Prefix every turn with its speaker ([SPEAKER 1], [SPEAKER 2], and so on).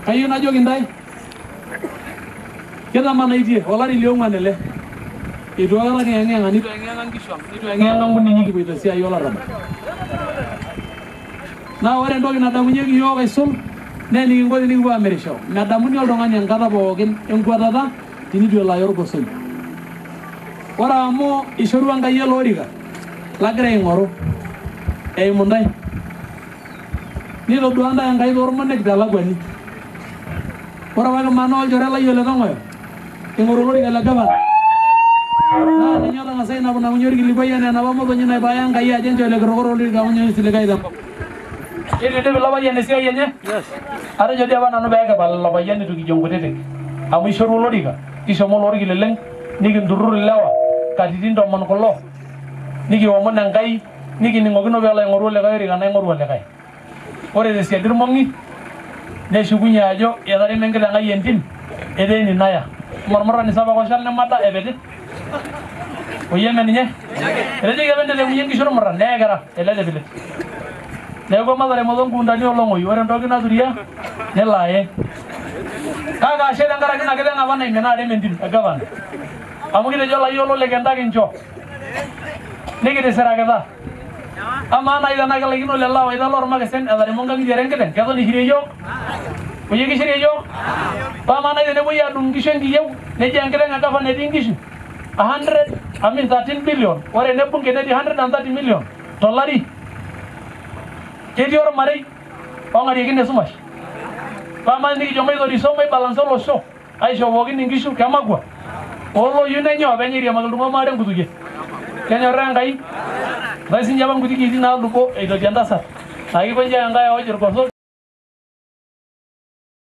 [SPEAKER 1] Kayieu najoki intae kitamanaitie olari liong'uan ele eitu aikata kiyeng'iyeng'a nitu eyeng'iyeng'a nkishu ang' nitu eyeng'iyeng'a nkunyinyik kipoito esiai olarrabal. Naa ore entoki nadamunyieki iyiook aisul naa enikinko tenikipuo aamirisho. Medamuni oltung'ani enkata pookin enkuatata tenitu elo aya orgosoi. Ore amu ishorua Enkai ele orika lagira aing'oru eimu intae nitodua intae Enkai toormonek telakuani. Ore apa kimanaa olchore lai ole Tong'oyo ing'oru olorika le gavana naa ninye otang'asa ainapunapunye orkilikuai enaa enapa motonyi naipaaya Enkai ajo enchoo ele kirokoro olorika amu ninye oisiligayu tenkop. Eitu idip ilo payian esiai enye? Atejo dii apa nanu pee kipal ilo payian eitu kijo nkutitik amu ishorua olorika kishomo loorkileleng nikinturrur ilewa katitin 10 kulo nikiomon Enkai nikining'okino peelo aing'oru olikae orika naing'oru olikae. Ore tesiadi irmong'i neshukunye ajo etaremo enkiteng ai entim etaa eninaya. Ormurrani sapuk oshal nemada epeti. Oyie eme ninye? Etejoki apa entetemunye nkishu ormurran neekira ele tepilit. Neeku emataremoto nkuuntani olong'oi ore entoki naturia nelo aye. Kake ashe tenkaraki ina kiteng apa naimina arem entim e gavana. Amu kitejo layiolo le kenda kincho. Nikitisirakita. Amaa naaji tenaa kelaikino lelo awaita loormakesen etaremo nkang'itie are enkiteng keton ishirie iyiook? Oyie kishirie iyiook? Paa amaa naaji tenepuoi aadung inkishu enkiyieu neji enkiteng e gavana etii inkishu 100 I mean 13 billion ore ene bunge netii 130 million tolari. Ketii ormarei ong'ariekino esumash. Paa amaa tenikijo maitoriso maibalansa olosho aisho pookin inkishu kemakwa oolooyieu nenya openy airiamaki iltung'anak maare nkutukie. Kenyorraa Enkai? Eetae sinche apa nkuti kiitin naalubo eitoti entasat naa kikonji ake Enkai aoj irgoso.